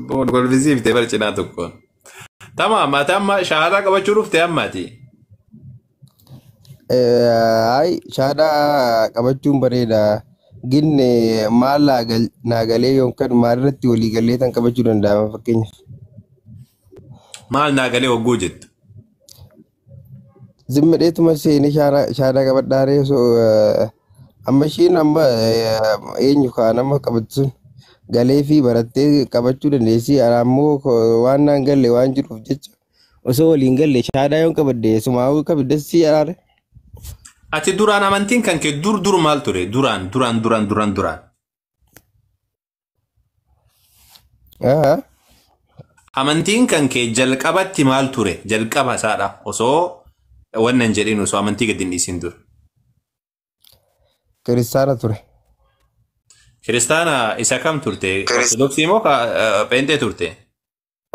Golbisiiftee bar cinaa tokkoon. Tamaam ati amma shahaadaa qabachuu dhufte ammaati. Ay, shahaadaa qabachuun bareeda. Gin maal naa galee yookaan maal irratti walii galee tan qabachuu danda'ama fakkeenyaaf. Maal naa galee hogguu jettu? Zimmadheetuma seenee shahaadaa qabadhaaree osoo amma ishiin amma eenyu kaa nama qabattu sun galee fi barattee qabachuu dandeessi. Ana ammoo waan naan galle waan jiruuf jecha osoo waliin galle shahaadaa yoon qabadde sumaa'uu qabdessi araare. Ati duraan amantiin kan kee dur dur maal ture? Duraan duraan duraan duraan duraan. Amantiin kan kee jalqabatti maal ture? Jalqaba isaadha. Osoo wannan hin jedhin osoo amantii gadi hin dhiisin dur. Kiristaana ture. Kiristaana isa kam turte? Ortodoksii moo pheenxee turte?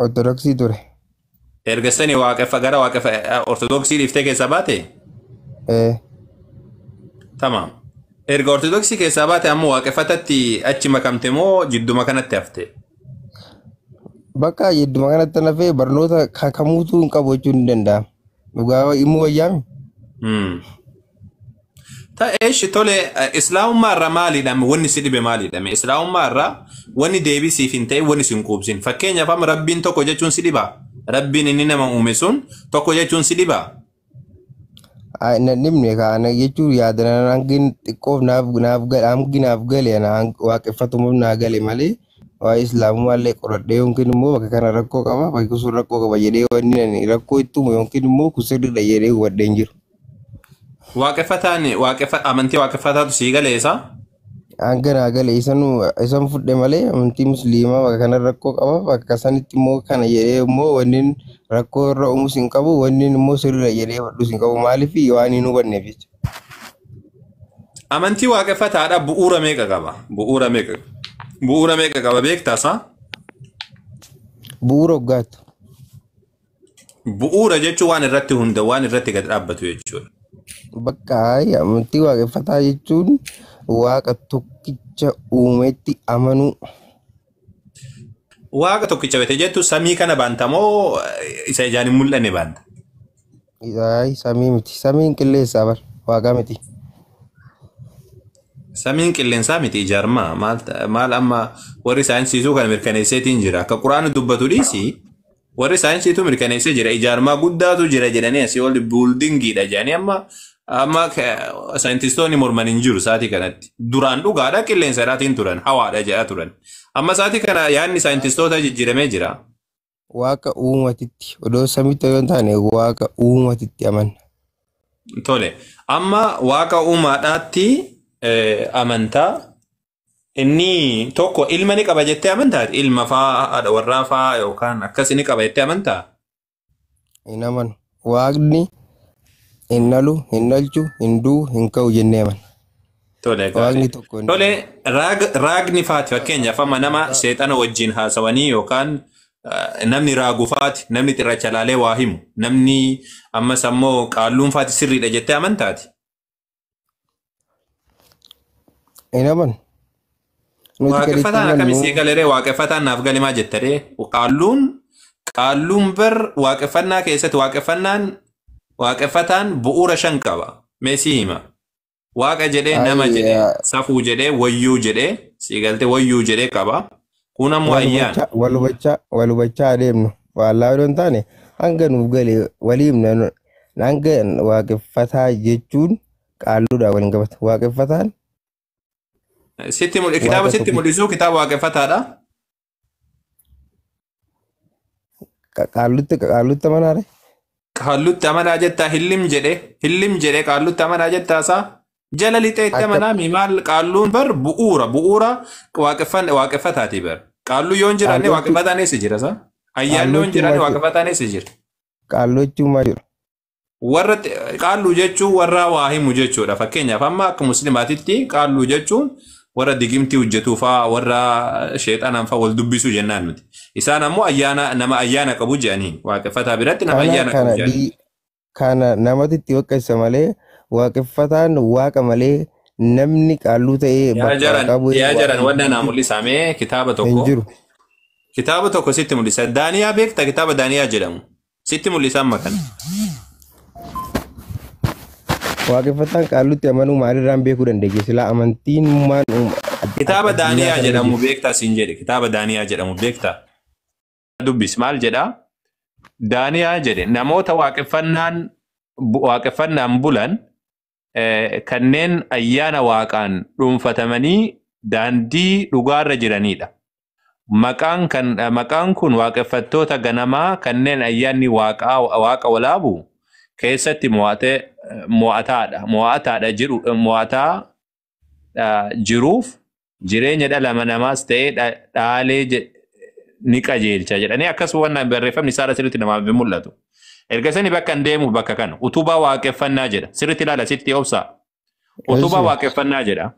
Ortodoksii ture. Erga sani waaqeffa gara waaqeffa ortodoksii dhiiftee keessaa baate? Ee. Tamaam. Erga ortodoksii keessaa baate ammoo waaqeffatatti achi makamte moo jidduma kanatti hafte? Bakka jidduma kanatti nafee barnoota kamuutuu hin qabu jechuun ni danda'ama. Dhugaa immoo wayyaami. Ta'eeshi tole, islaamummaa irraa maalidha wanni si dhibe maalidha? Islaamummaa irraa wanni deebii siif hin ta'e, wanni si hin quubsin. Fakkeenyaaf amma Rabbiin tokko jechuun si dhibaa? Rabbiin inni nama uume sun tokko jechuun si dhibaa? Na dhibne kana jechuun yaada hangi xiqqoof naaf gale, hangi naaf gale ana waaqeffatumaaf naa gale malee waa'ee islaamummaa illee qoradhee yookiin immoo bakka kana rakkoo qaba, bakki sun rakkoo qaba jedhee wanni ani rakkoo itti uume yookiin immoo kun sirriidha jedhee hubadhee hin jiru. Waaqeffataan amantii waaqeffataatu sii galee isaa? Hanga naa gale isan fudhe malee amantii musliimaa bakka kana rakkoo qaba, bakka sanitti immoo kana jedhee immoo wanni rakkoo irra uumus hin qabu, wanni immoo sirriidha jedhee fudhus hin qabu, maaliif waan hin hubanneef jecha. Amantii waaqeffataadha bu'uura meeqa qaba? Bu'uura meeqa? Bu'uura meeqa qaba beektaa isaa? Bu'uura hoggaatu. Bu'uura jechuun waan irratti hunda waan irratti gad dhaabbatu jechuudha. Bakka amantii waaqeffataa jechuun waaqa tokkicha uumetti amanuu. Waaqa tokkicha bete jettu samii kana baanta moo isa ijaan hin mul'anne baanta? Samii miti. Samiin qilleensaa bar waaqa miti. Samiin qilleensaa miti ijaarmaa maal amma warri saayinsiisuu kana mirkaneesseetiin jira. Akka quraana dubbatu dhiisi warri saayinsiitu mirkaneessee jira. Ijaarmaa guddaatu jira jedhanii asii ol buildingiidha jedhanii amma saayintistoonni morman hin jiru sa'aatii kanatti. Duraan dhugaadha qilleensadhaatiin turan hawaadha jedhaa turan. Amma sa'aatii kana yaadni saayintistoota jijjiiramee jira. Waaqa uumatitti odoo samitti yoo hin taane waaqa uumatitti amanna. Tole amma waaqa uumaadhaatti amantaa inni tokko ilma ni qaba jettee amantaa? Ilma faa haadha warraa faa yookaan akkas ni qaba jettee amantaa? Hin amanu. Waaqni hin dhalu, hin dhalchu, hin du'u, hin ka'u jennee amanna. Tole Waaqni tokko hin Tole raagni faati fakkeenyaaf amma nama seexana wajjin haasawanii yookaan namni raagu faati, namni xirracha laalee waa himu, namni ammas ammoo qaalluun faati sirriidha jettee amantaati? Hin amanu. Nuti kan itti Waaqeffataan akkamii amannu sii galee waaqeffataan naaf gale maa jettaree? Qaalluun bar waaqeffannaa keessatti waaqeffannaan waaqeffataan bu'uura 5 qaba. Mee sii hima. Waaqa jedhee, nama jedhee, safuu jedhee, wayyuu jedhee, sii galtee wayyuu jedhee qaba. Kun ammoo ayyaana. Wal hubachaa adeemnu. Faallaa odoo hin taane hanga nuuf gale walii himna. Hanga waaqeffataa jechuun qaalluudhaan waliin qabata. Waaqeffataan Sitti kitaaba waaqa sitti tokkicha. mul'isu kitaaba waaqeffataadha. Qaallutti amanaare? Qaallutti amanaa jettaa hillim jedhee qaallutti amanaa jettaa isaa jala lixee itti Akka amanaa mi maal qaalluun bar bu'uura waaqeffataati bar. Qaalluu yoo hin jiraanne waaqeffataan eessa jira isaa? Ayyaanni yoo hin jiraanne waaqeffataan eessa jira? Qaalluu jechuun maal jedhu? Warra qaalluu jechuun warra waa himu jechuudha. Fakkeenyaaf amma akka musliimaatitti qaalluu jechuun warra digimtii hojjetuu faa warra sheexanaan faa wal dubbisu jennaan nuti. Isaan ammoo ayyaana nama ayyaana qabu jedhanii waaqeffataa biratti nama ayyaana qabu jedhanii. Kana namatti itti waqqeessa malee waaqeffataan waaqa malee namni qaalluu ta'ee Yaa bakka jaran waaqaa bu'ee yaa jaran waaqa wanna naa mul'isamee kitaaba hin tokko jiru. Kitaaba tokko sitti mul'isa. Daaniyaa beekta kitaaba Daaniyaa jedhamu. Sitti mul'isa amma kana. Waaqeffataan qaallutti amanuu maalirraan beekuu dandeenya? Silaa amantiin maan Kitaaba addunyaa Daaniyaa kana jedhamu jirti. beektaa siin jedhe. Kitaaba Daaniyaa jedhamu beektaa. Dubbis maal jedhaa? Daaniyaa jedhe namoota waaqeffannaan bulan kanneen ayyaana waaqaan dhuunfatamanii daandii dhugaarra jiranidha. Maqaan kun waaqeffattoota ganamaa kanneen ayyaanni waaqaa waaqa walaabu keessatti mo'ataadha jiru mo'ataa jiruuf jireenya dhala namaas ta'ee dhaalee ni qajeelcha jedhanii akkasuma waan barreeffamni isaa sirriitti namaaf hin mul'atu. Erga sani bakka hin deemu bakka kana utubaa waaqeffannaa jedha sirriitti ilaala sitti obsa. Utubaa waaqeffannaa jedha.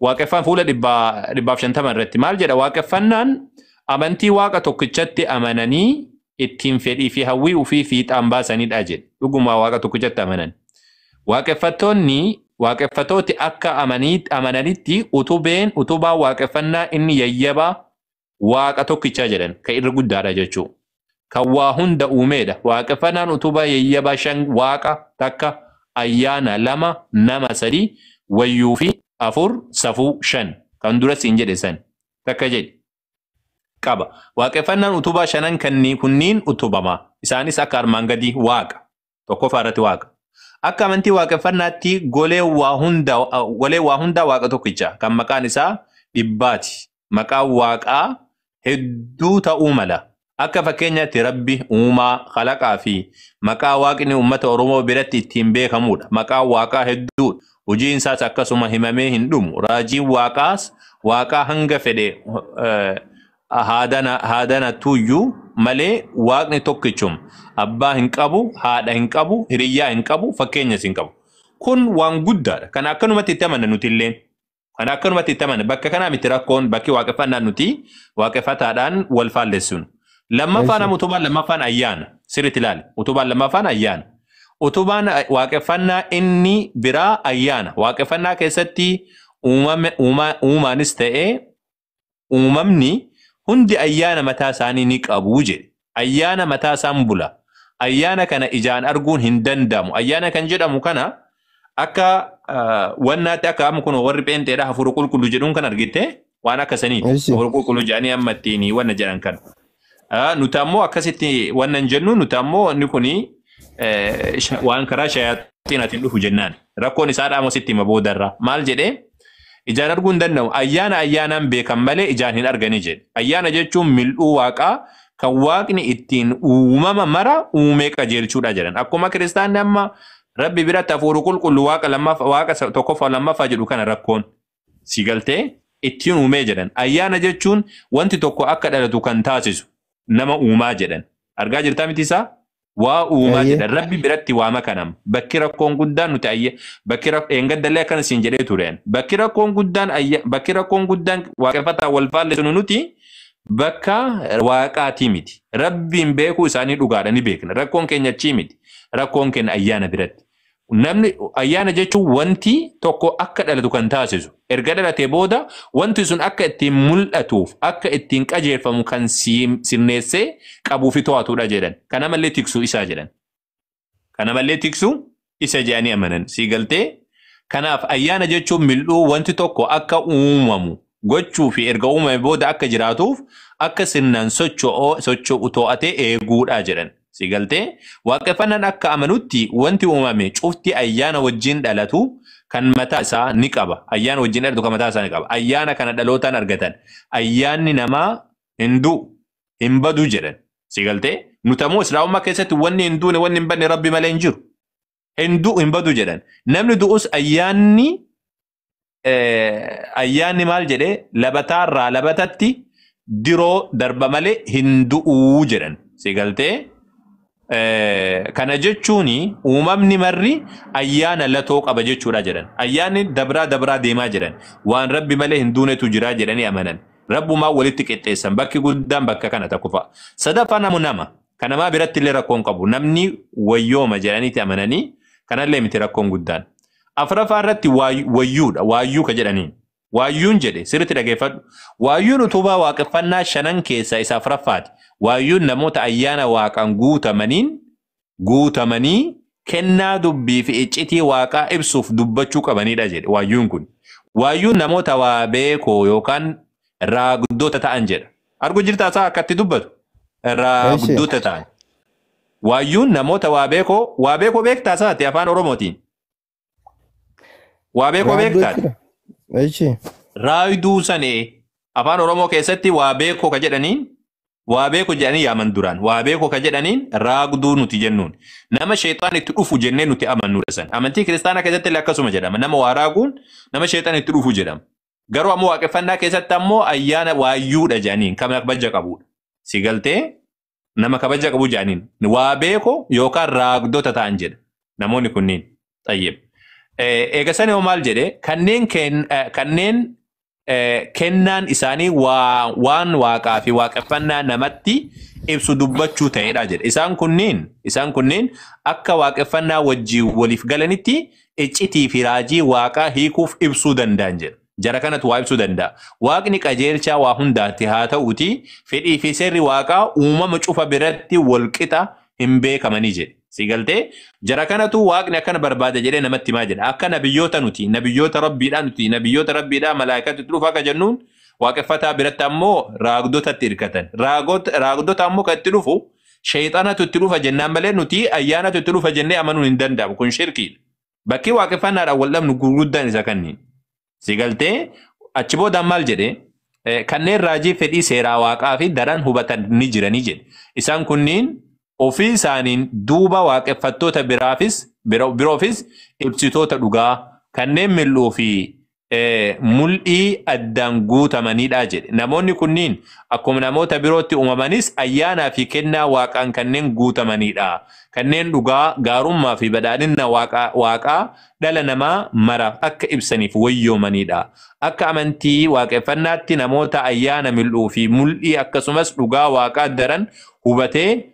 Waaqeffannaan fuula 150 irratti maal jedha waaqeffannaan amantii waaqa tokkichatti amananii ittiin fedhii fi hawwii ofii fiixaan baasanidha jedhe. Dhugumaa waaqa tokkichatti amanan. Waaqeffattoonni waaqeffatooti akka amananitti utubaa waaqeffannaa inni yayyabaa waaqa tokkichaa jedhan kan irra guddaadha jechuudha. Kan waa hunda uumeedha. Waaqeffannaan utubaa yayyabaa 5 waaqa 1 ayyaana 2 nama 3 wayyuu fi 4 safuu 5 kan dura siin jedhe san takka jedhe qaba. Waaqeffannaan utubaa 5 kunniin utubama. Isaanis akka armaan gadii waaqa. Tokkoffaa irratti waaqa. Akka amantii waaqeffannaatti golee waa hundaa waaqa tokkicha kan maqaan isaa dhibbaati. Maqaan waaqaa hedduu ta'uu mala. Akka fakkeenyaatti Rabbi uumaa kalaqaa fi maqaa waaqni uummata Oromoo biratti ittiin beekamudha. Maqaan waaqaa hedduudha. Hojiin isaas akkasuma himamee hin dhumu. Raajiin waaqaas waaqaa hanga fedhe haadana tuyyuu malee waaqni tokkichuma. Abbaa hin qabu, haadha hin qabu, hiriyyaa hin qabu, fakkeenyas hin qabu. Kun waan guddaadha. Kana akkanumatti itti amanna nuti illeen. Kana akkanumatti itti amanna. Bakka kanaa miti rakkoon bakki waaqeffannaan nuti waaqeffataadhaan wal faallessuun. Lammaffaan utubaan lammaffaan ayyaana. Sirriitti ilaali. Utubaan lammaffaan ayyaana. Utubaan waaqeffannaa inni biraa ayyaana. Waaqeffannaa keessatti uumaanis ta'ee uumamni hundi ayyaana mataa isaanii ni qabu jedhe. Ayyaana mataa isaan bula. Ayyaana kana ijaan arguun hin danda'amu. Ayyaana kan jedhamu kana akka wannaatti akka amma kun warri pheenxeedha hafuura qulqulluu jedhuun kan argite waan akka saniiti. Hafuura qulqulluu jedhanii amma ittiin wanna jedhan kana. Nuti ammoo akkasitti wanna hin jennu nuti ammoo inni kuni waan karaa shayaaxiinaatiin dhufu jennaan. Rakkoon isaa dhaamoo sitti hima boodarra. Maal jedhee? Ijaan arguu hin danda'amu. Ayyaana ayyaanaan beekan malee ijaan hin arganii jedhe. Ayyaana jechuun mil'uu waaqaa kan waaqni ittiin uumama mara uumee qajeelchuudha jedhan. Akkuma kiristaanni amma Rabbi biratti hafuura qulqulluu waaqa lammaffaa waaqa tokkoffaa lammaffaa jedhu kana rakkoon si galtee ittiin uumee jedhan. Ayyaana jechuun wanti tokko akka dhalatu kan taasisu nama uumaa jedhan. Argaa jirtaa miti isaa? Waa uumaa jedhan. Rabbi biratti waama kanam. Bakki rakkoon guddaan nuti bakki eengaddallee akkana siin jedhee tureen. Bakki rakkoon guddaan bakki rakkoon guddaan waaqeffataa wal faallessu nuti bakka waaqaatii miti. Rabbiin beekuu isaanii dhugaadha ni beekna. Rakkoon keenya achii miti. Rakkoon keenya ayyaana biratti. Namni ayyaana jechuun wanti tokko akka dhalatu kan taasisu. Erga dhalatee booda wanti sun akka ittiin mul'atuuf akka ittiin qajeelfamu kan sirneessee qabuu fi to'atudha jedhan. Kana malee tiksuu isaa jedhan. Kana malee tiksuu isa jedhanii amanan. Sii galtee? Kanaaf ayyaana jechuun mil'uu wanti tokko akka uumamu gochuu fi erga uumame booda akka jiraatuuf akka sirnaan socho'u to'atee eeguudha jedhan. Si galtee? Waaqeffannaan akka amanutti wanti uumame cufti ayyaana wajjin dhalatu kan mataa isaa ni qaba. Ayyaana wajjin dhalatu kan mataa isaa ni qaba. Ayyaana kana dhalootaan argatan. Ayyaanni namaa hin du'u, hin badu jedhan. Si galtee? Nuti ammoo Islaamummaa keessatti wanni hin duune wanni hin badne Rabbi malee hin jiru. Hin du'u hin badu jedhan. Namni du'us ayyaanni maal jedhee labataarraa labatatti diroo darba malee hin du'uu jedhan. Si galtee? Kana jechuun uumamni marri ayyaana latoo qaba jechuudha jedhan. Ayyaanni dabraa dabraa deemaa jedhan. Waan Rabbi malee hin duunetu jira jedhanii amanan. Rabbumaa walitti qixxeessan. Bakki guddaan bakka kana tokko fa'a. Sadaffaan ammoo nama. Kan namaa biratti illee rakkoon qabu. Namni wayyooma jedhaniiti amananii kanallee miti rakkoon guddaan. Afuraffaa irratti wayyuudha. Waayyuu ka jedhaniin. Waayyuun jedhe sirriitti dhageeffadhu. Waayyuun utubaa waaqeffannaa shanan keessaa isa afuraffaati. Waayyuun namoota ayyaana waaqaan guutamanii kennaa dubbii fi iccitii waaqaa ibsuuf dubbachuu qabanidha jedhe waayyuun kun. Waayyuun namoota waa beekoo yookaan raagdota ta'an jedha. Argu jirtaa isaa akkatti dubbatu? Eeshi. Raagdota ta'an. Waayyuun namoota waa beekoo, waa beekoo beektaa isaati afaan Oromootiin. Waa beekoo Raaddoo beektaati. jechuudha. Eeshi. Raayiduu sanee afaan Oromoo keessatti waa beekoo ka jedhaniin, waa beekoo jedhanii yaaman duraan, waa beekoo ka jedhaniin raagduu nuti jennuun, nama sheexaan itti dhufu jennee nuti amannudha san. Amantii kiristaanaa keessatti illee akkasuma jedhama, nama waa raaguun nama sheexaan itti dhufu jedhama. Garuu ammoo waaqeffannaa keessatti ammoo ayyaana waayyuudha jedhaniin kan kabaja qabudha. Si galtee, nama kabaja qabu jedhaniin waa beekoo yookaan raagdota ta'an jedha namoonni kunniin. Xayyib. Eega sani hoo maal jedhe? Kanneen kennaan isaanii waan waaqaa fi waaqeffannaa namatti ibsu dubbachuu ta'edha jedhe. Isaan kunniin akka waaqeffannaa wajjin waliif galanitti iccitii fi raajii waaqaa hiikuuf ibsuu danda'an jedha. Jara kanatu waa ibsuu danda'a. Waaqni qajeelchaa waa hundaatti haa ta'uuti, fedhii fi seerri waaqaa uumama cufa biratti walqixa hin beekamanii jedhe. Si galtee, jara kanatu waaqni akkana barbaada jedhee namatti himaa jedha. Akka nabiyyoota nuti, nabiyyoota rabbiidhaa nuti, nabiyyoota rabbiidhaa malaayikatti dhufa akka jennuun, waaqeffataa biratti ammoo raagdotatti hirkatan. Raagdota ammoo kan itti dhufu sheexanatu itti dhufa jennaan malee nuti ayyaanatu itti dhufa jennee amanuun hin danda'amu. Kun shirkiidha. Bakki waaqeffannaadhaan wal dhabnu gurguddaan isa kanniin. Si galtee, achi boodaan maal jedhee? Kanneen raajii fedhii seeraa waaqaa fi daran hubatan ni jiranii jedhe. Isaan kunniin ofii isaaniin duuba waaqeffattoota biroofis ibsitoota dhugaa kanneen mil'uu fi mul'ii addaan guutamanidha jedhe. Namoonni kunniin akkuma namoota birootti uumamanis ayyaanaa fi kennaa waaqaan kanneen guutamanidha. Kanneen dhugaa gaarummaa fi badhaadhina waaqaa dhala namaa maraaf akka ibsaniif wayyoomanidha. Akka amantii waaqeffannaatti namoota ayyaana mil'uu fi mul'ii akkasumas dhugaa waaqaa daran hubatee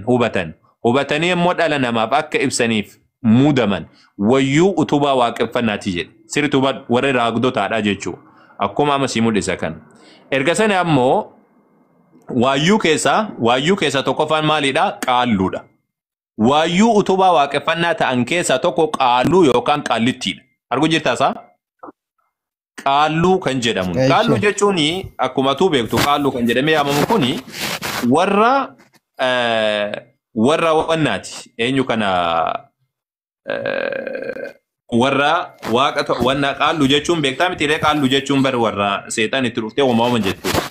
hubatan. Hubatanii immoo dhala namaaf akka ibsaniif muudaman wayyuu utubaa waaqeffannaati jedhe. Sirriitti hubadhu, warri raagdotaadha jechuudha. Akkuma amma sii mul'isa kana. Erga sana ammoo waayyuu keessaa tokkoffaan maalidha? Qaalluudha. Waayyuu utubaa waaqeffannaa ta'an keessaa tokko qaalluu yookaan qaallittiidha. Arguu jirtaa isaa? Qaalluu kan jedhamu. Qaalluu jechuun akkuma tuu beektu, qaalluu kan jedhamee yaamamu kuni warra wannaati. Eenyu kana, warra waaqa wanna, qaalluu jechuun beektaa miti ree? Qaalluu jechuun bar warra seexan itti dhuftee uumaman jechuudha.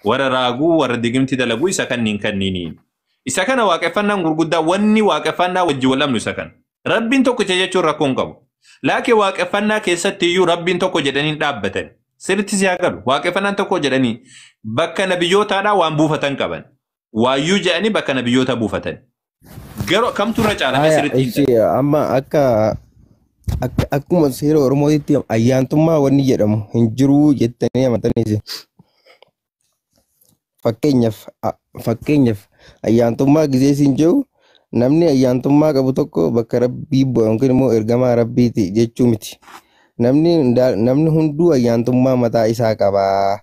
Warra raaguu, warra digimti dalaguu, isa kanniin kanniiniin. Isa kana waaqeffannaan gurguddaa, wanni waaqeffannaa wajji wal dhabnu isa kana. Rabbiin tokkicha jechuun rakkoo hin qabu. Laakiin waaqeffannaa keessatti iyyuu rabbiin tokko jedhanii hin dhaabbatan. Sirriitti si haa galu. Waaqeffannaan tokko jedhanii bakka nabiyyootaadhaa waan buufatan qaban. Waayyuu jedhanii bakka nabiyyoota buufatan. Garuu kamtu irra caalame Haya, sirriitti hin ishi amma akka akkuma seera Oromootitti ayyaantummaa wanni jedhamu hin jiru jettanii amantaniisi. Fakkeenyaaf ayyaantummaa gizee siin jiru, namni ayyaantummaa qabu tokko bakka rabbii bu'a yookiin immoo ergamaa rabbiiti jechuu miti. Namni hunduu ayyaantummaa mataa isaa qaba.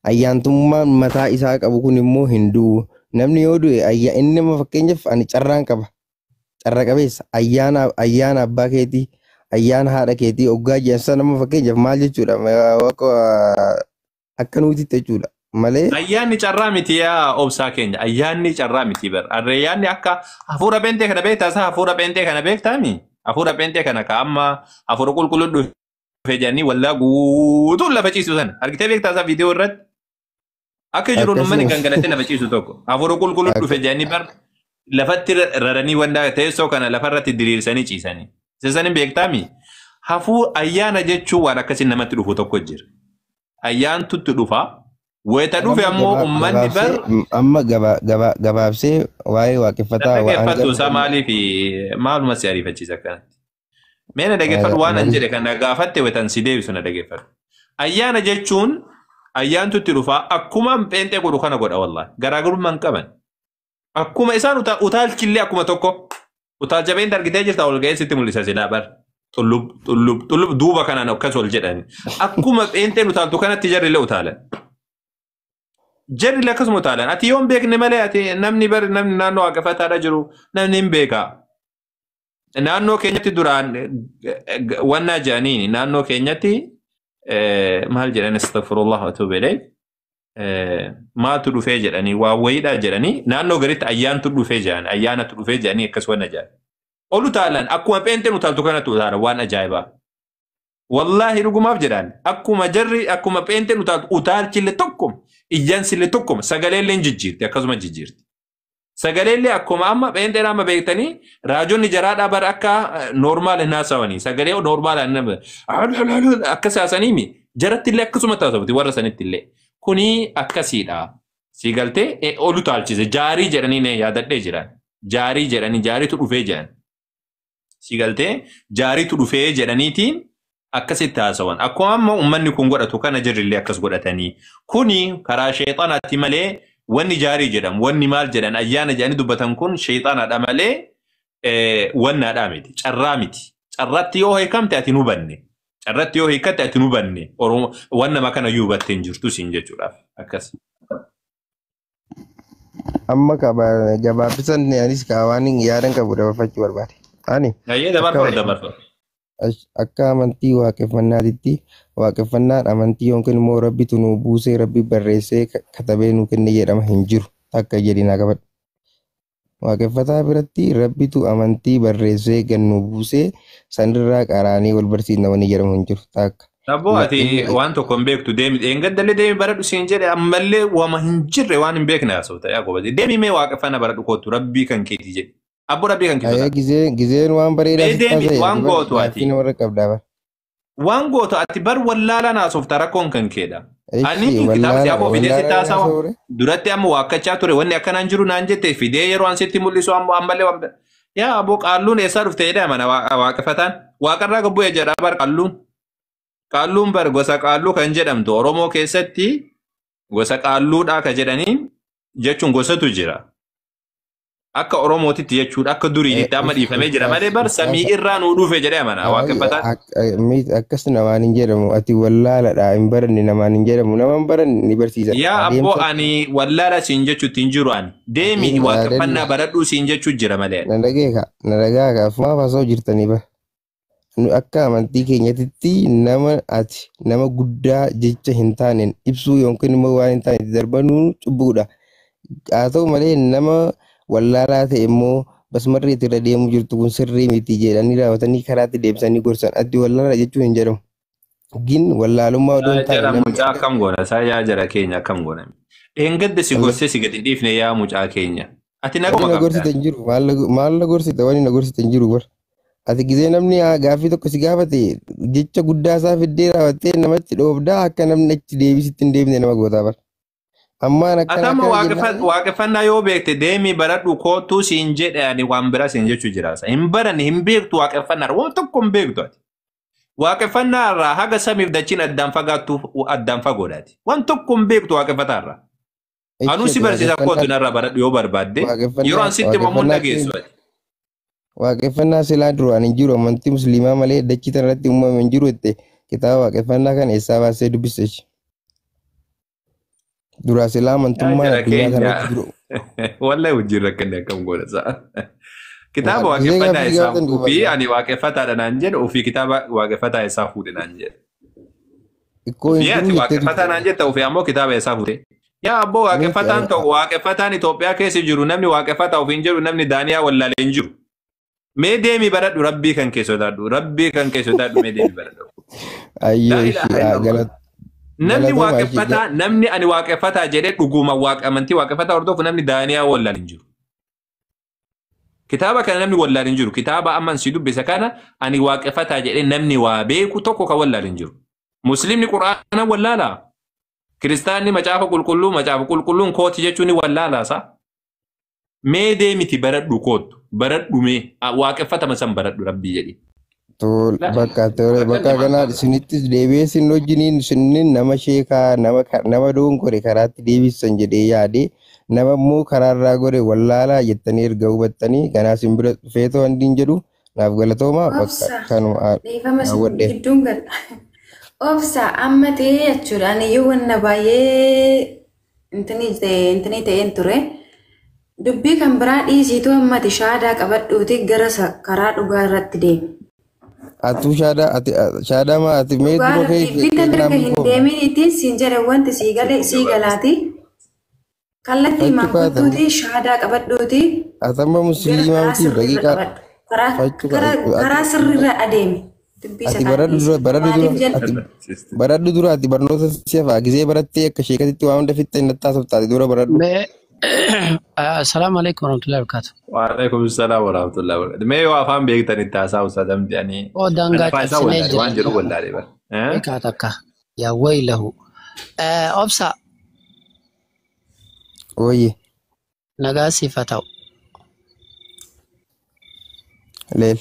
Ayyaantummaan mataa isaa qabu kun immoo hin du'u. Namni yoo du'e inni amma fakkeenyaaf ani carraan qaba. Carra qabeessa ayyaana abbaa keetii, ayyaana haadha keetii oggaa jedhan sana, amma fakkeenyaaf maal jechuudha, akka nuutitti jechuudha malee. Ayyaanni carraa miti yaa obsaa keenya. Ayyaanni carraa miti bar. Ayyaanni akka hafuura pheenxee kana beektaa isaa, hafuura pheenxee kana beektaami? Hafuura pheenxee kana ka amma hafuura qulqulluu dhufe jedhanii wallaa guutuun lafa ciisu sana. Argitee beektaa isaa viidiyoo irratti? Akka jiru uummanni gangalatee lafa ciisu tokko. Hafuura qulqulluu dhufe jedhanii bar lafatti raranii wanta teessoo kana lafarratti diriirsanii ciisanii. Isa sanin beektaami? Ayyaana jechuun waan akkasiin namatti dhufu tokko jira. Ayyaantutti dhufa. Wayita dhufe ammoo uummanni bar Amma gabaabsee waa'ee waaqeffataa waan Dhaggeeffattu isaa maaliif, maaluma si ariifachiisa akkanatti? Mee na dhaggeeffadhu, waan an jedhe kana gaafatte wayitan si deebisu na dhaggeeffadhu. Ayyaana jechuun ayyaantutti dhufa, akkuma pheenxee godhu kana godha wallahi. Garaagarummaa hin qaban. Akkuma isaan utaalchillee akkuma tokko. Utaalcha pheenxee argitee jirta, ol ga'ee sitti mul'isa silaa bar. Xullub xullub xullub duuba kanaan akkas ol jedhan. Akkuma pheenxeen utaaltu kanatti jarri illee utaalan. Jarri illee akkasuma utaalan. Ati yoo hin beekne malee ati namni bari namni naannoo waaqeffataadha jiru namni hin beeka. Naannoo keenyatti duraan wannaa jedhaniini naannoo keenyatti maal jedhan astaghfirullah wa atuubu ilayh maaltu dhufee jedhanii waa wayiidha jedhanii naannoo garitti ayyaantu dhufee jedhan ayyaanatu dhufee jedhanii akkas wanna jedhan. Ol utaalan akkuma pheenxeen utaaltu kanatti utaalan waan ajaa'ibaa. Wallaahi dhugumaaf jedhan akkuma jarri akkuma pheenxeen utaaltu utaalchillee tokkuma iyyansillee tokkuma sagaleellee hin jijjiirti akkasuma jijjiirti. Sagaleellee akkuma amma pheenxeen amma beektanii raajonni jaraadhaa bara akka normaal hin haasawanii sagalee normaal akkas haasaniimi jarattillee akkasuma taasifamti warra sanittillee. Kuni akkasiidha. Si galtee ol utaalchise jaarii jedhanii ne yaadadhee jiran. Jaarii jedhanii jaariitu dhufee jedhan. Si galtee jaariitu dhufee jedhaniitiin akkasitti haasawan. Akkuma amma uummanni kun godhatu kana jirrillee akkas godhatanii. Kuni karaa sheexanaatti malee wanni jaarii jedhamu wanni maal jedhan ayyaana jedhanii dubbatan kun sheexanaadha malee wannaadhaa miti. Carraa miti. Carratti yoo hiikamte ati hin hubanne. Carratti yoo hiikatte ati hin hubanne. Oromoo waan nama kana iyyuu hubattee hin jirtu siin jechuudhaaf. Akkas. Amma qaba gabaabbisan anis kaa waan yaadan qabu dabarfachuu barbaade. Ani Ayyee akka dabarfadhu dabarfadhu. akka amantii waaqeffannaatitti waaqeffannaan amantii yookiin immoo rabbitu nu buusee rabbi barreessee katabee nu kenne jedhama hin jiru takka jedhi naa qabadhu. Waaqeffataa biratti rabbitu amantii barreessee gad nu buusee sanirraa qaraanii wal barsiisna wanni jedhamu hin jiru takka. Abboo ati Inni waan tokko hin beektu deemi dheengaddallee deemi baradhu siin jedhe ammallee wama hin jirre waan hin beekne haasofta yaa gobaze deemi mee waaqeffannaa baradhu kootu rabbii kan keetii jedhe abboo rabbii kan kee ayyaa sodaadhu. gizeen gizeen waan bareedaa Mee sitti deemi haasa'e ati waan bar gootu gaaffii ati namarra qabdaa bar. waan gootu ati bar wallaalaan haasofta rakkoon kan keedha. Ani Ishi kitaaba si wallaala afoo fidee sitti wallaala haasawa haasa'uure. duratti amma waakkachaa ture wanni akkanaan jiru naan jette fidee yeroo an sitti mul'isu ammoo ammallee waan yaa abboo qaalluun eessaa dhufte jedhee amana waaqeffataan waaqarraa gabbu'e jedha bar qaalluun. Qaalluun bar gosa qaalluu kan jedhamtu Oromoo keessatti gosa qaalluudhaa ka jedhaniin jechuun gosatu jira. Akka Oromootitti jechuudha akka duriititti amma dhiifamee jira malee bar samii irraa nuu dhufe jedhee amana waaqeffataan. Akkas namaan hin jedhamu ati wallaaladha hin baranne namaan hin jedhamu nama hin baranne ni barsiisa. Yaa abboo Adeemsa ani wallaala siin jechuutti hin jiru ani deemi adeemsa waaqeffannaa baradhuu siin jechuu jira malee. na dhageeka na dhagaaka maaf haasa'u jirtanii bara. Nu akka amantii keenyatitti nama ati nama guddaa jecha hin taaneen ibsuu yookiin immoo waan hin taane itti darbanuun cubbuudha. Haa ta'u malee nama wallaalaa ta'e immoo basmarri itti irra deemuu jirtu kun sirrii miti jedhanii raawwatanii karaatti deebisanii gorsan. Ati wallaalaa jechuun hin jedhamu. Gin wallaalummaa odoo Yaa hin taane jara namni mucaa akka akkam goona isaa yaa jara keenya akkam goona. Dheengadda si gorsee si gadi dhiifne yaa mucaa keenya. Ati wanni naguma na qabdaa. gorsite hin jiru. Maal na gorsite wanni na gorsite hin jiru bar. Ati gizee namni gaaffii tokko si gaafate jecha guddaa isaa fiddee raawwattee namatti dhoobdaa akka namni achi deebisitti hin deebine nama gootaa bar. Ammaan Ati akkana amma akkana jennaan waaqeffannaa yoo beekte deemii baradhu kootuu siin jedhe ani waan biraa siin jechuu jira. Hin baranne hin beektu waaqeffannaa waan tokko hin beektu ati. Waaqeffannaa irraa haga samiif dachiin addaan fagaattu addaan fagoodhaati. Waan tokko hin beektu waaqeffataa irraa. Anuu ichi si ati barsiisa kootu waaqeffannaa narraa baradhu yoo barbaadde yeroo waaqeffannaa an sitti himamu hin waaqeffannaa dhageessu ati. waaqeffannaa silaa duraan hin jiru amantii musliimaa malee dachii tanarratti uumame hin jiru jette kitaaba waaqeffannaa kana eessaa baasee dubbiste ishee. Duraa silaa Yaa amantummaan jara addunyaa keenya kanarratti jiru. wallahi wajjin rakkanne akkam goona sa'a. Kitaaba Gizee waaqeffannaa gaaffii isaa gaafatan ofii duuba ani waaqeffataadha naan jedhe ofii kitaaba waaqeffataa isaa fuudhe naan jedhe. Ikkoo hin Ofii ati jiru jettee waaqeffataa naan turte. jetta ofii ammoo kitaaba isaa fuudhe. Yaa abboo Miti waaqeffataan tokko waaqeffataan Itoophiyaa keessa jiru namni waaqeffataa ofiin jedhu namni Daaniyaa wallaalee hin jiru. Mee deemi baradhu rabbii kan kee sodaadhu rabbii kan kee sodaadhu mee deemi baradhu. Laa ayyee ilaaha ishee illallah. Namni galatooma ishee waaqeffataa namni ani waaqeffataa jedhee dhuguma waaqa amantii waaqeffataa hordofu namni Daaniyaa wallaalee hin jiru. Kitaaba kana namni wallaalee hin jiru. Kitaaba amman si dubbise kana ani waaqeffataa jedhee namni waa beeku tokko kan wallaalee hin jiru. Musliimni quraana wallaalaa. Kiristaanni macaafa qulqulluu macaafa qulqulluun kooti jechuun ni wallaalaasa. Mee deemiti baradhu kootu baradhu mee waaqeffatama san baradhu rabbii jedhi. Tol La bakka tole bakka akkatti kanaa maal isinittis deebi'ee isin wajjiniin isinin nama sheekaa nama nama dogongore karaatti deebisan jedhee yaade nama immoo karaarraa gore wallaalaa jettanii erga hubattanii ganaa isin bira dhufeetoo handiin jedhu Naaf galatoomaa bakka Obsa kanuma dhiifama hawwadhe. gidduun gala. Obsa amma ta'ee jechuudha. Ani iyyuu wanna baay'ee intinii ta'een ture. Dubbii kan biraa dhiisiitu ammati shaadaa qabadhuuti gara karaa dhugaa irratti deemi. Atuu shaadaa ati shaadaa maa ati mee Dhugaa dura kee irratti bita kennaa mirga hin milkooma. deemin ittiin siin jedhe wanti sii gale sii galaati. Kallattii Fachu himaan kaatan kottuuti shaadaa qabadhuuti atamba gara musliimaa karaa miti sirriirra daqiiqaa qabadhu. Karaa fachu karaa karaa sirriirra adeemi. Dubbii isa ati kaan baradhu dhiisi. dura baradhu dura Maaliif ati jedha? baradhu dura ati barnoota si'afaa gisee barattee akka sheekatitti waan hunda fixxe hin taasiftaati dura baradhu. Mee assalaamu alaikum warahmatullahi wabarakatuh. Waalaikum salaam warahmatullahi wabarakatuh. Mee yoo afaan beektan itti haasa'u sadamti ani. Oo Ani daangaa afaan isaa cabsinee wallaalee waan jira. jedhu wallaalee bara. Eh? Beekaa takka. Yaa waylahu. Obsa Ooyye nagaa siif haa ta'u. leel.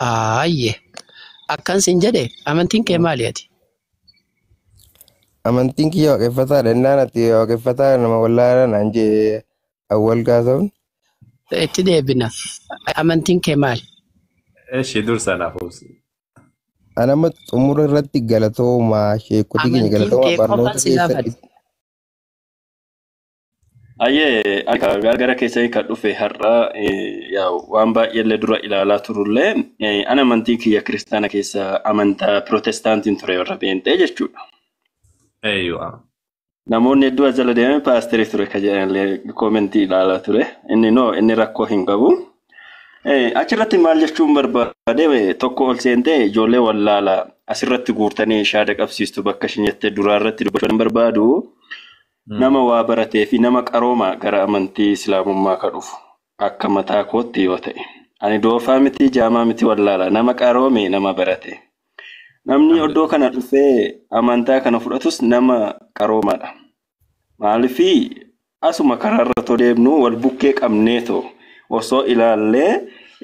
Aayye. Akkan siin jedhe amantiin kee maali ati? Amantiin kiyya waaqeffataadha innaan ati waaqeffataa nama wallaalaa naan jee awwal gaasa'uun. Itti deebina. Amantiin kee maali? Eshi dursa naaf obsi. Ani amma xumura irratti galatoomaa sheekotii keenya Amantiin galatoomaa kee qofaan barnoota si keessa gaafadhe. Ayyee akka gara keessanii kan dhufe har'a yaa'u waan baay'eellee dura ilaalaa turullee ana amantii kiyya kiristaana keessa amantaa pirootestaantiin ture warra beentee jechuudha. Eeyyuu. Namoonni hedduu as jala deemee paasterii ture kan jedhanillee koomentii ilaalaa ture. Inni noo inni rakkoo hin qabu. Achirratti maal jechuun barbaade tokko ol seentee ijoollee wallaalaa asirratti guurtanii shaada qabsiistu bakka ishin jettee duraarratti dubbachuu hin barbaadu. Nama waa baratee fi nama qaroomaa gara amantii islaamummaa ka dhufu akka mataa kootti yoo ta'e. Ani doofaa miti jaamaa miti wallaalaa nama qaroome nama barate. Namni oddoo kana dhufee amantaa kana fudhatus nama qaroomaadha. Maaliifii asuma karaarra too deemnu wal bukkee qabneetoo osoo ilaallee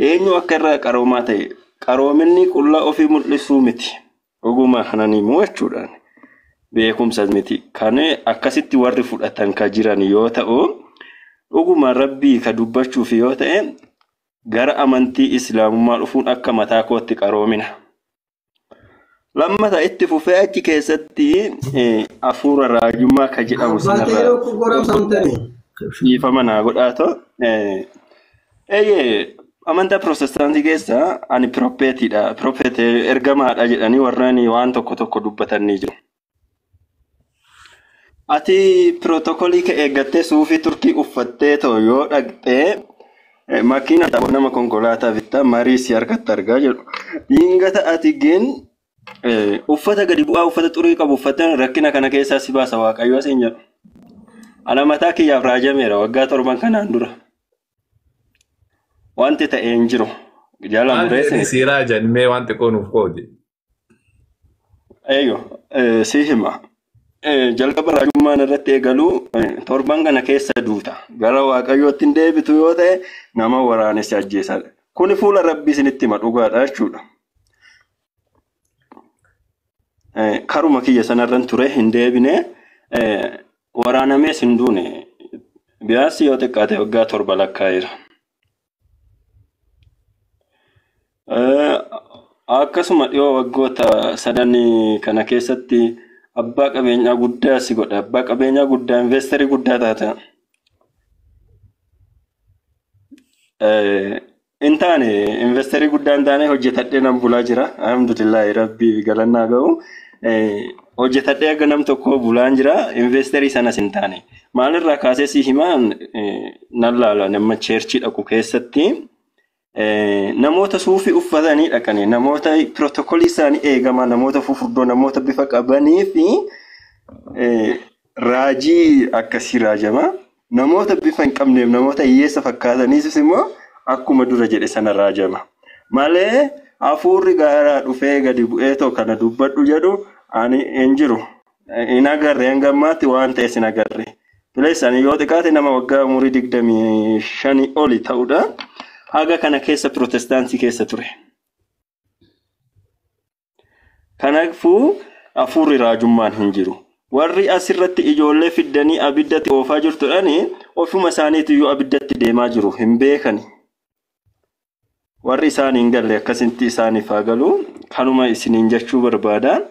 eenyu akka irraa qaroomaa ta'e qaroominni qullaa ofii mul'isuu miti. Ogummaa kanan himuu jechuudhaan beekumsa miti. Kan akkasitti warri fudhatan ka jiran yoo ta'u dhuguma rabbii ka dubbachuuf yoo ta'e gara amantii islaamummaa dhufuun akka mataa kootti qaroomina. Lammata itti fufee achi keessatti hafuura raajummaa ka jedhamu Abbaa sanarraa ta'ee goramsamtanii. dhiifama naa godhaatoo. Eeyyee amantaa pirootestaantii keessa ani piroopheetiidha. Piroopheet ergamaadha jedhanii warreen waan tokko tokko dubbatan ni jiru. Ati pirootokolii kee eeggattee suufii turkii uffattee too yoo dhaqxee makiina nama konkolaataa bittaa marii si harkatti argaa jedhu. Dhiingata ati gin uffata gadi bu'aa uffata xurii qabu uffatteen rakkina kana keessaa si baasa waaqayyo asiin jedhu. Ana mataa kiyyaaf raajameera waggaa 7 kanaan dura. Wanti ta'e hin jiru. Jala Maal mureesse. jedhi siiraa jennee waan xiqqoo nuuf qoodi. Eeyyo si hima. Jalqaba raajummaan irratti eegaluu torban kana keessa duuta. Gara waaqayyootti hin deebitu yoo ta'e nama waraanessa ajjeesaadha. Kuni fuula rabbii isinitti hima dhugaadha jechuudha. Karuma kiyya sanarran ture hin deebine waraanamees hin duune. Biyaasii yoo xiqqaate waggaa 7 lakkaa'eera. Akkasuma dhiyoo waggoota 3 kana keessatti abbaa qabeenyaa guddaa si godha. Abbaa qabeenyaa guddaa investerii guddaa taata. Hin taane investerii guddaa hin taane hojjetadhee nan bulaa jira. Alhamdulillahi rabbii galannaa ga'u. Hojjetadhee akka nam tokko bulaan jira. Investerii sanas hin taane. Maalirraa kaasee si himaan nan laala nama cheerchii dhaqu keessatti. Namoota suufii uffatanii dhaqanii namoota pirootokolii isaanii eegamaa namoota fufurdoo namoota bifa qabanii fi raajii akkasii raajama. Namoota bifa hin qabneef namoota hiyyeessa fakkaataniifis immoo akkuma dura jedhe sana raajama. Malee hafuurri gaaraa dhufee gadi bu'ee too kana dubbadhu jedhu ani hin jiru. Hin agarre hanga ammaatti waan ta'es hin agarre. Bilees ani yoo xiqqaate nama waggaa umurii 25 oli ta'udha. Haga kana keessa pirootestaantii keessa ture. Kanaafuu hafuurri raajummaan hin jiru. Warri asirratti ijoollee fiddanii abiddatti oofaa jirtudhani ofuma isaaniitiyyuu abiddatti deemaa jiru hin beekani. Warri isaan hin galle akkasitti isaaniif haa galu. Kanuma isiniin jechuu barbaada.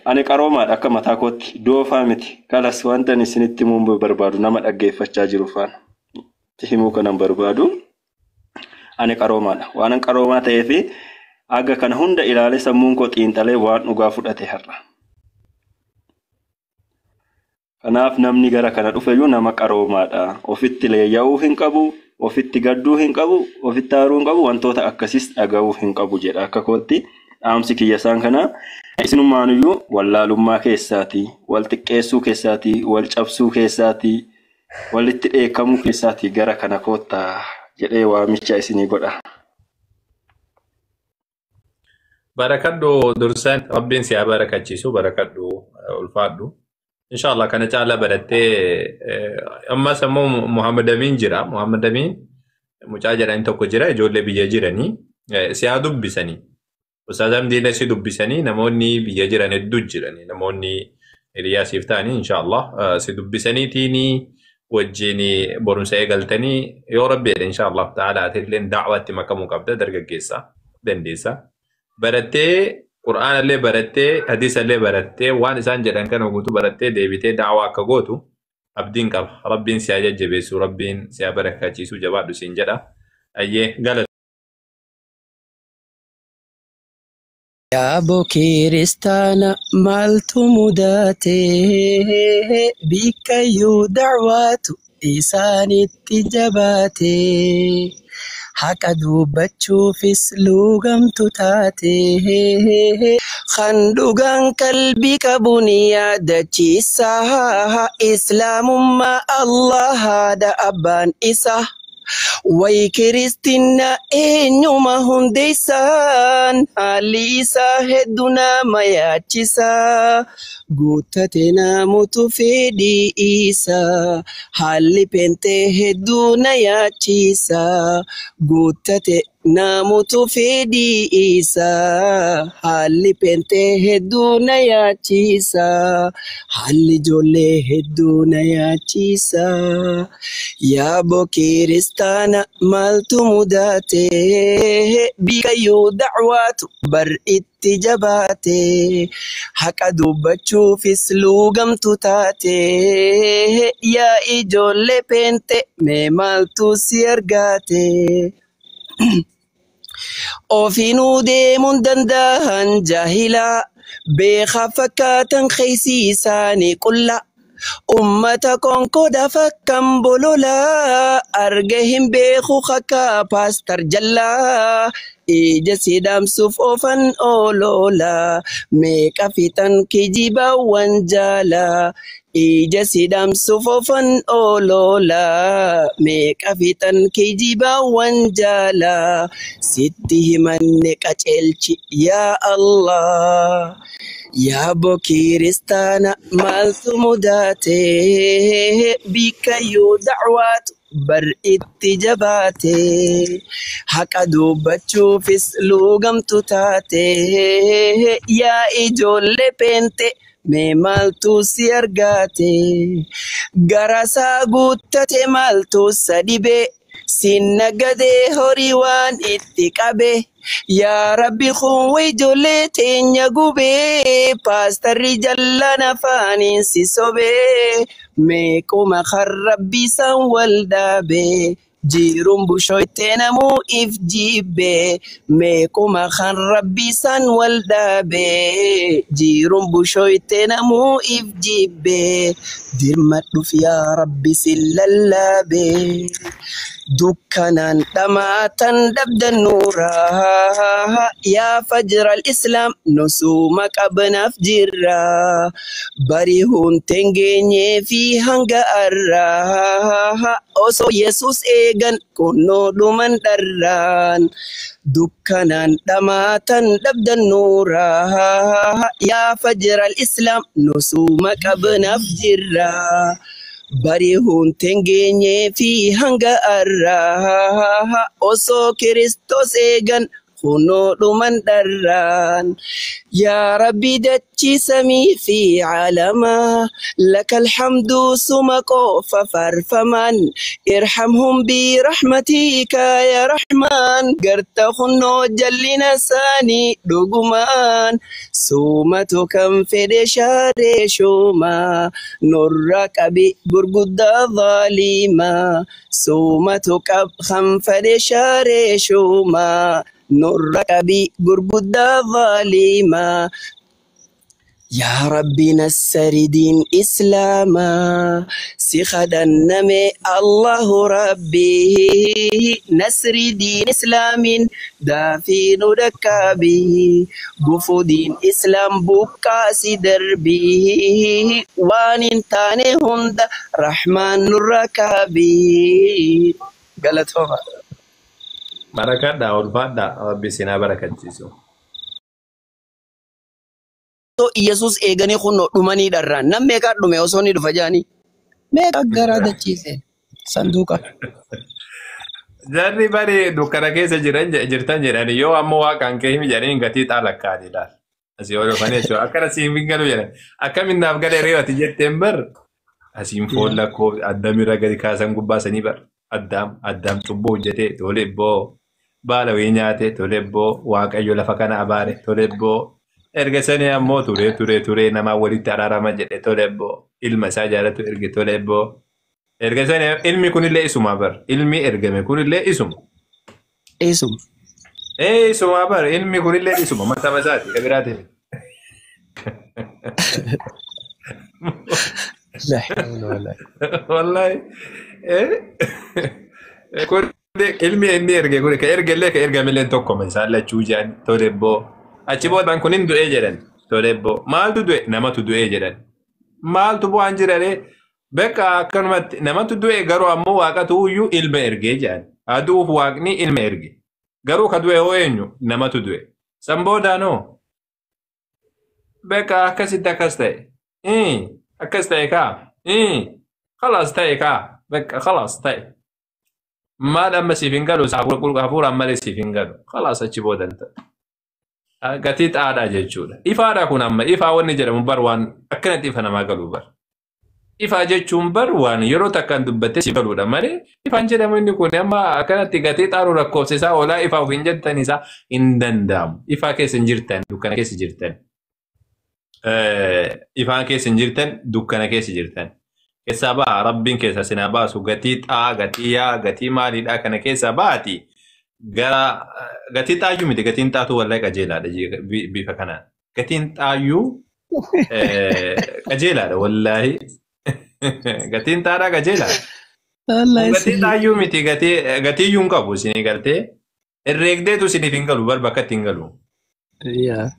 Ani qaroomaadha akka mataa kootti doofaa miti. Kalas wanta ani isinitti himuu barbaadu nama dhaggeeffachaa jiru faana. Himuu kanan barbaadu. Ani qaroomaadha. Waan qaroomaa ta'eef aga kana hunda ilaalee sammuun koo xiinxalee waan dhugaa fudhate har'a. Kanaaf namni gara kana dhufeyyuu nama qaroomaadha. Ofitti leeyya'uu hin qabu, ofitti gadduu hin qabu, ofitti aaruu hin qabu, wantoota akkasiis dhaga'uu hin qabu jedha akka kootti. Dhaamsi kiyya isaan kana isinumaanuyyuu wallaalummaa keessaatii, wal xiqqeessuu keessaatii, wal cabsuu keessaatii, walitti dheekkamuu keessaatii gara kana koottaa jedhee waamicha isinii godha. Barakadhu dursaan Rabbiin si haa barakachiisu barakadhu ulfaadhu. Inshallah kana caalaa barattee ammas ammoo Muhammad Amiin jira. Muhammad Amiin mucaa jedhani tokko jira ijoollee biyya jiranii si haa dubbisanii. Ustaaz Hamdiilee si dubbisanii namoonni biyya jiran hedduu jiranii namoonni hiriyaa siif ta'anii inshallah si dubbisaniitiin wajjin barumsa eegaltanii yoo Rabbi jedhe inshallah ta'ala atillee da'waatti makamuu qabda dargaggeessa dandeessa. Barattee Qur'aanallee barattee hadiisallee barattee waan isaan jedhan kana guutuu barattee deebitee da'waa akka gootu abdiin qaba. Rabbiin si haa jajjabeessu, Rabbiin si haa barakachiisu jabaadhu siin jedha. Ayyee galata. Yaaboo kiristaana maaltu mudate bikkayyuu dacwaatu isaanitti jabaate haqa dubbachuufis luugamtu taate kan dhugaan qalbii qabu ni yaadachiisa islaamummaa Allahaadha abbaan isaa. Way kiristina eenyuma hundeessaan haalli isaa hedduu nama yaachisa. Guuttate namoota fedhii isaa haalli pentee hedduu na yaachisa. Guuttate namoota fedhii isaa haalli pentee hedduu na yaachisa. Haalli ijoollee hedduu na yaachisa. Yaaboo kiristaana maaltu mudate bikayyuu dacwaatu bar itti jabaate haqa dubbachuufis luugamtu taate yaa ijoollee peente mee maaltu si argate. Ofiinuu deemuun danda'an jaahilaa beekaa fakkaatan keessi isaanii qulla. Ummata konkoda fakkan bololaa arga hin beeku akka paastar jallaa ija sidaamsuuf oofan oololaa meeqa fixan kijibaawwan jaalaa ija sidaamsuuf oofan oololaa meeqa fixan kijibaawwan jaalaa sitti himanne qaceelchi yaa Allah. Yaaboo kiristaana maaltu mudate bikkayyuu dacwaatu bar itti jabaate haqa dubbachuufis luugamtu taate yaa ijoollee peente mee maaltu si argate garasaa guuttate maaltu sa dhibe sin nagadee horii waan itti qabe yaa rabbi kun ijoollee teenya gubee paastarri jallaan afaaniin si sobee meequma kan rabbi isaan wal dhaabee jiruun bushoytee namuu if jibbee meequma kan rabbi isaan wal dhaabee jiruun bushoytee namuu if jibbee dirmadhuuf yaa rabbi si lallaabee. Dukkanaan dhamaatan dhabdan nuuraa yaa fajral islaam nusuma qabnaaf jirra barihuun tengeenyee fi hanga arraa osoo Yesuus eegan kunnoo dhuman dharraan dukkanaan dhamaatan dhabdan nuuraa yaa fajral islaam nusuma qabnaaf jirra. Barihuun tengeenyee fi hanga arraa osoo Kiristoos eegan Kunoo dhuman dharraan. Yaa Rabbi dachii samii fi caalamaa. Laka alhamdu suma qofa faarfaman. Irhamhum birahmatika ya Rahmaan. Garta kunoo jallina isaanii dhugumaan. Suumatu kan fedhe shaaree shuuma. Nurra qabi gurguddaa zaalimaa. Suumatu qab kan fedhe shaaree shuuma. Nurra qabi gurguddaa zaalimaa. Yaa Rabbi nassari diin Islaamaa. Si kadhanname Allahu Rabbi. Nasri diin Islaamin daafii nu dhaqqabi. Gufuu diin Islaam buqqaasi darbii. Waan hin taane hunda Rahmaan nurra kaabi. Galatooma. Barakadhaa ulfaadhaa Rabbi isin haa barakachiisu. Osoo Iyyasuus eeganii kunoo dhumanii dharraan. Nam meeqaa dhume osoo inni dhufa jaanii? Meeqa garaa dachiise sanduuqa. Jarri bari dukkana keessa jiran jirtan jedhani yoo ammoo waaqaan kee himi jedhanii gatii xaalakkaati laal. Asii ol dhufanii jechuudha. Akkana siin hin galu jedhan. Akkamiin naaf galee reewati jetteen bar asiin foon lakkoo addamirra gadi kaasan gubbaasanii bar. Addaam addaam cubbuu hojjetee tole boo baala wayii nyaate tole boo waaqayyo lafa kana abaare tole boo erga sanii ammoo turee turee turee namaa walitti araarama jedhe tole boo ilma isaa jaalatu erge tole boo erga sanii ilmi kunillee isuma bar ilmi ergame kunillee isuma. Eessuma. Ee isuma bar ilmi kunillee isuma matama isaati ka biraatiin. La hawla wala. Wallahi. Kun ilmi inni erge kun ka ergellee ka ergamellee tokkoma isaan lachuu jedhan tole boo. Achi boodaan kun hin du'ee jedhan tole boo. Maaltu du'e namatu du'ee jedhan. Maaltu bu'aan jiraree beqa akkanumatti namatu du'e garuu ammoo waaqatu iyyuu ilma ergee jedhan. Aduuf waaqni ilma erge. Garuu ka du'e hoo eenyu namatu du'e. San boodaanoo beqa akkasitti akkas ta'e. Akkas ta'e kaa. Khalaas ta'e kaa. Beqa khalaas ta'e. Maal amma siif hin galu hafuuraan malee siif hin galu. Khalaas achi boodan ta'e. Gatii xaadhaa jechuudha. Ifaadha kun amma ifaa wanni jedhamu bar waan akkanatti ifa namaa galu bar. Ifaa jechuun bar waan yeroo takkaan dubbattee si galuudha malee ifaan jedhamu inni kun amma akkanatti gatii xaaruu lakkoofsa isaa olaa ifaa of hin jettan isaa hin danda'amu. Ifaa keessa hin jirtan dukkana keessa jirtan. Ifaan keessa hin jirtan dukkana keessa jirtan. Keessaa ba'a rabbiin keessa sinaa baasu gatii xaa gatii yaa gatii maaliidhaa kana keessaa baati. Gara gatii xaayyuu miti gatiin xaatuu wallahi qajeelaadha bifa kanaan. Gatiin xaayyuu qajeelaadha wallahi. Gatiin xaadhaa qajeelaadha. Wallahi Gatii sirrii. xaayyuu miti gatiiyyuu hin qabu isinii galtee. Herreegdeetu isiniif hin galu bar bakka itti hin galu. Yaa.